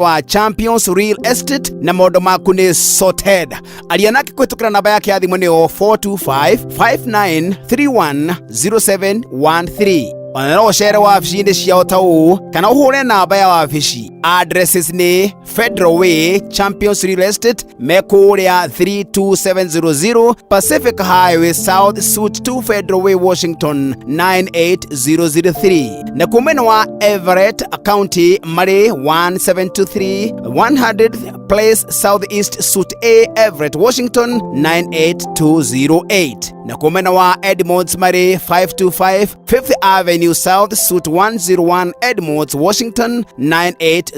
Wa Champions Real Estate na maũndũ maku nĩ sorted. Aria nake kũhĩtũkĩra namba yake ya thimũ nĩyo 425 5931 0713. Ona no ũcere wabici-inĩ ciao ta ũũ kana ũhũre namba ya wabici. Addresses nĩ Federal Way, Champions Real Estate me kũrĩa 32700 Pacific Highway South, Suite 2, Federal Way, Washington 98003. Na kumena wa Everett County marĩ 1723 100th Place Southeast, Suite A, Everett, Washington 98208. Na kumena wa Edmonds marĩ 525 Fifth Avenue South, Suite 101, Edmonds, Washington 98020.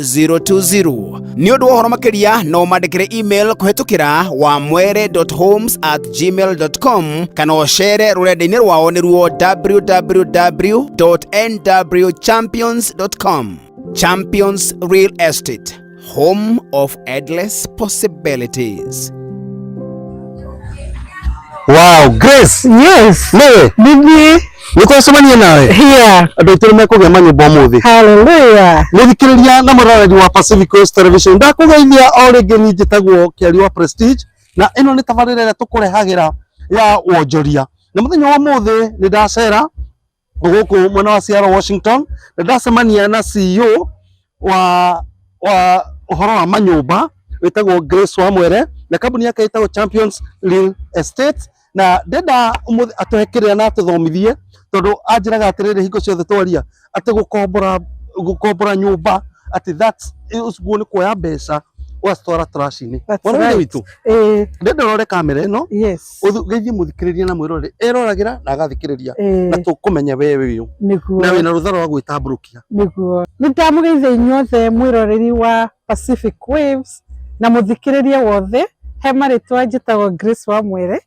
Nĩ ũndũ wa ũhoro makĩria no mandĩkĩre email kũhĩtũkĩra wamwere.homes@gmail.com kana ũcere rũrenda-inĩ rwao nĩruo www.nwchampions.com. Champions Real Estate, home of endless possibilities. Wow, Grace. Yes. Nĩwe? Nĩthiĩ. Nĩ twacemania nawe. Here. Andũ aitũ nĩ mekũgĩa manyũmba ũmũthĩ. Hallelujah. Mũthikĩrĩria na mũroreri wa Pacific Coast Television, ndakũgeithia o rĩngĩ. Niĩ njĩtagwo Kĩari wa Prestige na ĩno nĩ tabarĩra ĩrĩa tũkũrehagĩra ya wonjoria, na mũthenya wa ũmũthĩ nĩ ndacera gũkũ mwena wa Seattle, Washington, na ndacemania na CEO wa ũhoro wa manyũmba wĩtagwo Grace Wamwere na kambuni yake ĩtagwo Champions Real Estate, na ndenda ũmũthĩ atũhe kĩrĩa na atũthomithie, tondũ anjĩraga atĩrĩrĩ hingo ciothe twaria atĩ gũkombora nyũmba atĩ that's ũguo nĩ kuoya mbeca ũgacitwara trash-inĩ. That's Mwana wa ithe right. witũ, ndenda ũrore kamera ĩno, ũgeithie mũthikĩrĩria na mwĩroreri eroragĩra na agathikĩrĩria na tũkũmenya we wĩ ũ na wĩna rũtha rwa gwĩtambũrũkia. Nĩguo. Nĩ ndamũgeithia inyuothe mwĩroreri wa Pacific Waves na mũthikĩrĩria wothe. He marĩtwa njĩtagwo Grace Wamwere,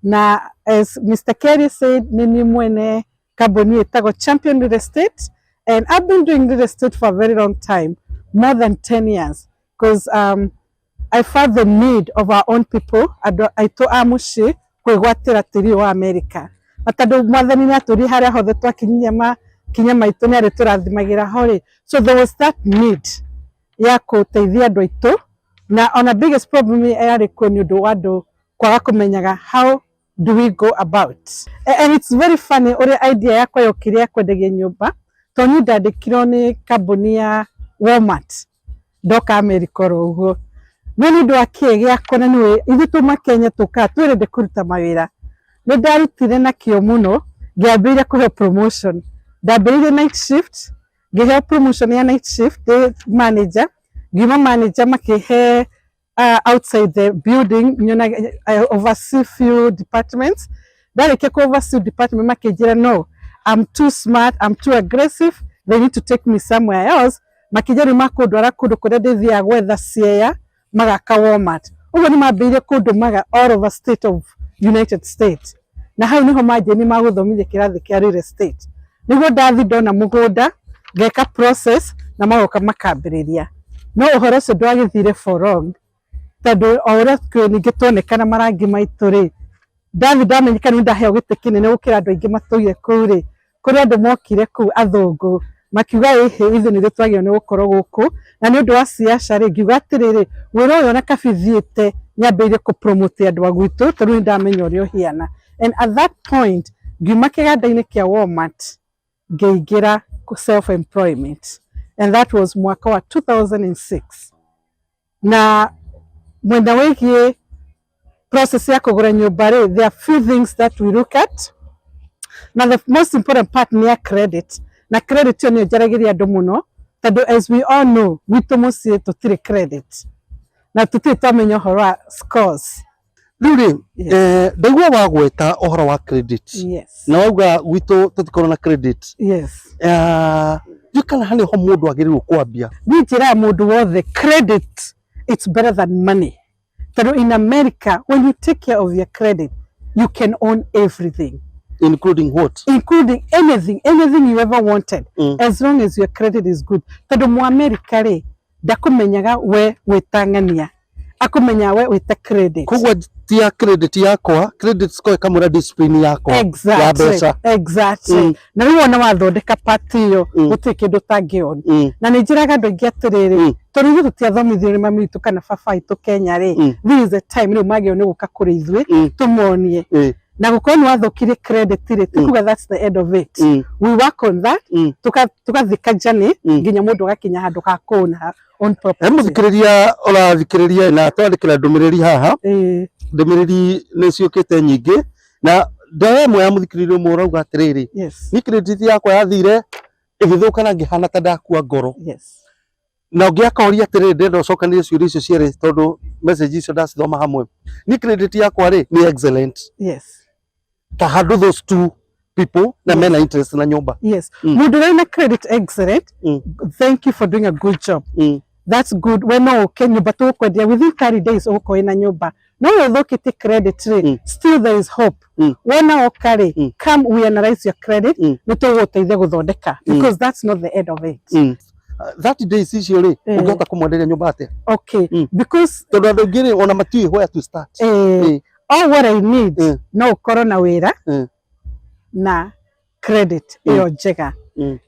na as Mr. Kerry said, nĩ niĩ mwene kambuni ĩtagwo Champion Real Estate, and I've been doing real estate for a very long time, more than 10 years, because I felt the need of our own people, andũ aitũ a mũciĩ, kwĩgwatĩra tĩri wa America, na tondũ Mwathani nĩ atũrie harĩa hothe twakinyirie makinya maitũ, nĩ arĩtũrathimagĩra ho rĩ. So there was that need ya gũteithia andũ aitũ, na ona biggest problem yarĩ kuo nĩ ũndũ wa andũ kwaga kũmenyaga how do we go about. And it's very funny ũrĩa idea yakwa yokire ya kwendagia nyũmba, tondũ niĩ ndandĩkirwo nĩ kambuni ya Walmart ndoka America oro ũguo, no nĩ ũndũ wa kĩĩ gĩakwa, na nĩwe ithuĩ tuma Kenya tũkaga twĩrende kũruta mawĩra, nĩ ndarutire na kĩo mũno, ngĩambĩrĩria kũheo promotion. Ndambĩrĩirie night shift, ngĩheo promotion ya night shift ndĩ manager. Ngiuma manager, makĩhe outside the building nyona I oversee few departments. Ndarĩkia ku oversee department, makĩnjĩra no, I'm too smart, I'm too aggressive, they need to take me somewhere else. Makĩnjĩra rĩu makũndwara kũndũ kũrĩa ndĩthiaga gwetha ciea magaka Walmart. Ũguo nĩ mambĩrĩirie kũndũmaga all over state of United States, na hau niho manjĩ nĩ magũthomithia kĩrathi kĩa real estate, nĩguo ndathi ndona mũgũnda ngeka process na magoka makambĩrĩria. No ũhoro ũcio ndwagĩthire for long, tondũ o ũrĩa kwĩ ningĩ tuonekana marangi maitũ rĩ, ndathi ndamenyeka nĩ ndaheo gĩtĩ kĩnene gũkĩra andũ aingĩ matũire kũu rĩ, kũrĩ andũ mokire kũu athũngũ makiuga ĩhĩ, ithuĩ nĩthuĩ twagĩrĩirwo nĩ gũkorwo gũkũ. Na nĩ ũndũ wa ciaca rĩ, ngiuga atĩrĩrĩ, wĩra ũyũ ona kabi thiĩte nyambĩrĩrie kũ promote andũ a gwitũ, tondũ nĩ ndamenya ũrĩa ũhiana. And at that point ngiuma kĩganda-inĩ kĩa Walmart, ngĩingĩra self employment, and that was mwaka wa 2006. Na mwena wĩgiĩ process ya kũgũra nyũmba rĩ, there are few things that we look at, na the most important part nĩ ya credit. Na credit ĩyo nĩyo njaragĩria andũ mũno, tondũ as we all know, gwitũ mũciĩ tũtirĩ credit na tũtirĩ twamenya ũhoro wa scores. Rĩu rĩ, Yes. Ndaigua wagweta ũhoro wa credit na wauga gwitũ tũtikorwo na credit. Ndiũĩ kana harĩ ho mũndũ agĩrĩirwo kwambia. Niĩ njĩraga mũndũ wothe, credit, it's better than money, tondũ in America, when you take care of your credit, you can own everything. Including what? Including anything, anything you ever wanted, as long as your credit is good, tondũ mu America rĩ, ndakũmenyaga we wĩtang'ania. Akũmenya we wĩte credit. Koguo tia credit yakwa, credit score ĩkamwĩra discipline yakwa ya mbeca. Exactly. Mm. Na rĩu wona wathondeka part ĩyo, gũtirĩ kĩndũ ũtangĩona. Na nĩ njĩraga andũ aingĩ atĩrĩrĩ, tondũ ithuĩ tũtiathomithio nĩ mami witũ kana baba witũ Kenya rĩ, this is the time rĩu magĩrĩirwo nĩ gũka kũrĩ ithuĩ, tũmonie. Na gũkorwo nĩ wathũkirie credit rĩ, ti kuga that's the end of it. We work on that, tũgathika journey nginya mũndũ agakinya handũ ha kũna own He property. mũthikĩrĩria ũrathikĩrĩria na twandĩkĩra ndũmĩrĩri haha. Ndũmĩrĩri nĩ ciũkĩte nyingĩ, na ndoya ĩmwe ya mũthikĩrĩria ũmwe ũrauga atĩrĩrĩ, ni credit yakwa yathire ĩgĩthũka na ngĩhana ta ndakua ngoro. Na ũngĩ akoria atĩrĩrĩ, ndĩrenda ũcokanĩrie ciũria icio cierĩ tondũ message icio ndacithoma hamwe. Ni credit yakwa rĩ nĩ excellent, ta handũ those two people na mena interest na nyũmba. Mũndũ ũrĩa wĩna credit excellent, thank you for doing a good job. That's good. We no ũke nyũmba tũgũkwendia within 30 days, ũgũkorwo wĩna nyũmba. No ũyũ ũthũkĩtie credit rĩ, still there is hope. Wona oka rĩ, come, we analyze your credit, nĩ tũgũgũteithia gũthondeka, because that's not the end of it. 30 days icio rĩ, ũngĩhota kũmwenderia nyũmba atĩa? Okay. Because Tondũ andũ aingĩ rĩ, ona matiũĩ where to start. All what I need, no ũkorwo na wĩra na credit ĩyo njega,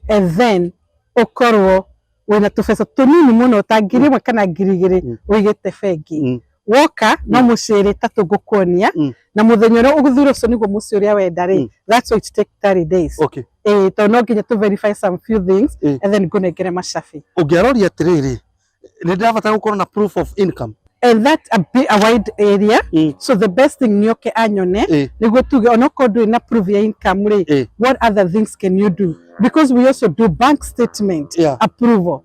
and then ũkorwo wĩna tũbeca tũnini mũno ta 1,000 kana 2,000 ũigĩte bengi. Woka no mũciĩ ĩrĩ ĩtatũ ngũkuonia, na mũthenya ũrĩa ũgũthura ũcio nĩguo mũciĩ ũrĩa wenda rĩ, that's why it take 30 days. Tondũ no nginya to verify some few things, and then ngũnengere macabi. Ũngĩaroria atĩrĩrĩ, nĩ ndĩrabatara gũkorwo na proof of income. And that a bit a wide area, so the best thing nĩ oke anyone, nĩguo tuge onokorwo ndũrĩ na proof ya income rĩ, what other things can you do? Because we also do bank statement approval.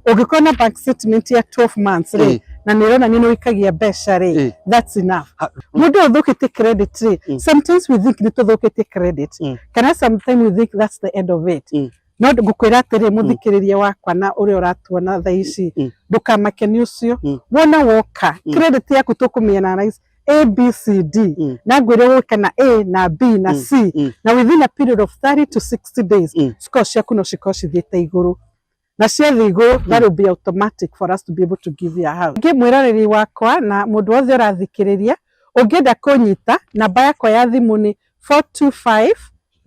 Ũngĩkorwo na bank statement ya 12 months rĩ, na nĩ ĩronania nĩ ũikagia mbeca rĩ, that's enough. Mũndũ ũyũ ũthũkĩtie credit rĩ, sometimes we think nĩ tũthũkĩtie credit, kana sometimes we think that's the end of it. No ngũkwĩra atĩrĩ, mũthikĩrĩria wakwa na ũrĩa ũratuona thaa ici, ndũkamake nĩ ũcio. Wona woka, credit yaku tũkũmĩ-analyze A B C D, na ngwĩre ũgwĩka na A na B na C, na within a period of 30 to 60 days, score ciaku no cikorwo cithiĩte igũrũ, na ciathiĩ igũrũ, that will be automatic for us to be able to give you a house. Ngĩ mwĩroreri wakwa na mũndũ wothe ũrathikĩrĩria, ũngĩenda kũnyita, namba yakwa ya thimũ nĩ 425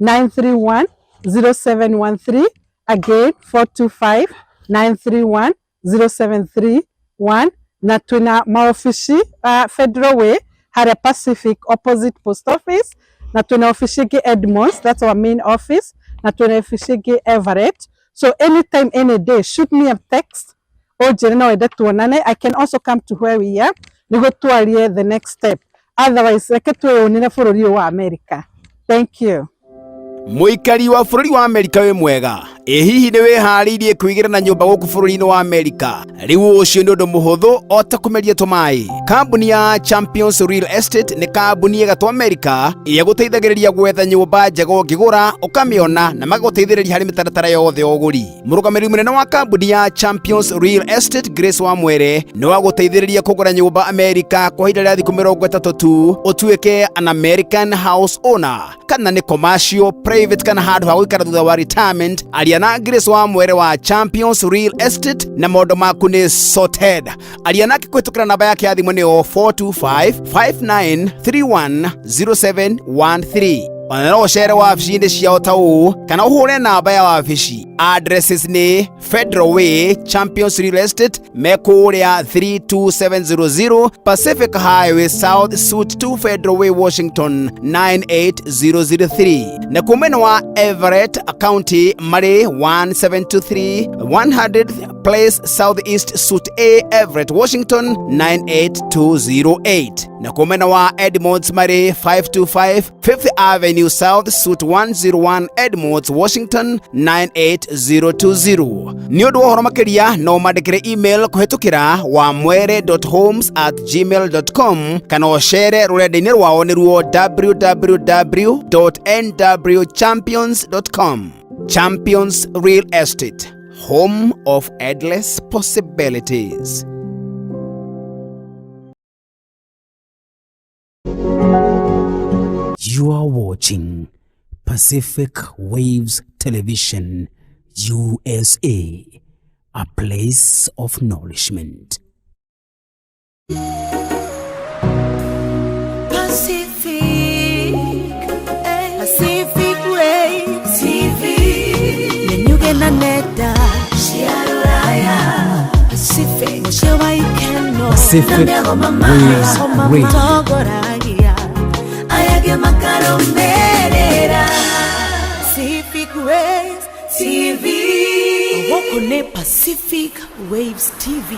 931 0713. Again, 425 931 0731. Na twina maofici Federal Way harĩa Pacific, opposite post office, na twina ofici ĩngĩ Edmonds, that's our main office, na twina ofici ĩngĩ Everett. So anytime, any day, shoot me a text, ũnjĩre no wende tuonane. I can also come to where we are nĩguo twarie the next step. Otherwise, reke twĩyũnĩre bũrũri ũyũ wa America. Thank you. Mũikari wa bũrũri wa Amerika wĩ mwega. Ĩ hihi nĩ wĩharĩirie kwĩgĩra na nyũmba gũkũ bũrũri-inĩ wa Amerika? Rĩu ũcio nĩ ũndũ mũhũthũ o ta kũmeria tũmaĩ. Kambuni ya Champions Real Estate nĩ kambuni ĩgatwo Amerika ĩrĩa gũteithagĩrĩria gwetha nyũmba njega ũngĩgũra ũkamĩona, na magagũteithĩrĩria harĩ mĩtaratara yothe ya ũgũri. Mũrũgamĩrĩri mũnene wa kambuni ya Champions Real Estate, Grace Wamwere, nĩ wa gũteithĩrĩria kũgũra nyũmba Amerika kwa ihinda rĩa thikũ 30 tu, ũtuĩke an American house owner, kana nĩ commercial, private, kana handũ ha gũikara thutha wa retirement. Aria na Grace Wamwere wa Champions Real Estate na maũndũ maku nĩ sorted. Aria nake kũhĩtũkĩra namba yake ya thimũ nĩyo 425 5931 0713. Ona no ũcere wabici-inĩ ciao ta ũũ, kana ũhũre namba ya wabici. Addresses nĩ Federal Way, Champions Real Estate me kũrĩa 32700 Pacific Highway South, Suite 2, Federal Way, Washington 98003, na kuo mwena wa Everett County marĩ 1723 100th Place Southeast, Suite A, Everett, Washington 98208, na kuo mwena wa Edmonds marĩ 525 Fifth Avenue South, Suite 101, Edmonds, Washington 98020. Nĩ ũndũ wa ũhoro makĩria, no mandĩkĩre email kũhĩtũkĩra wamwere.homes@gmail.com, kana ũcere rũrenda-inĩ rwao nĩruo www.nwchampions.com. Champions Real Estate, home of endless possibilities. You are watching Pacific Waves Television, USA, a place of nourishment. Mũciĩ wa ikeno Pacific Waves Radio. Matongoragia aya angĩ makarũmĩrĩra. Pacific Waves TV. Gũkũ nĩ Pacific Waves TV.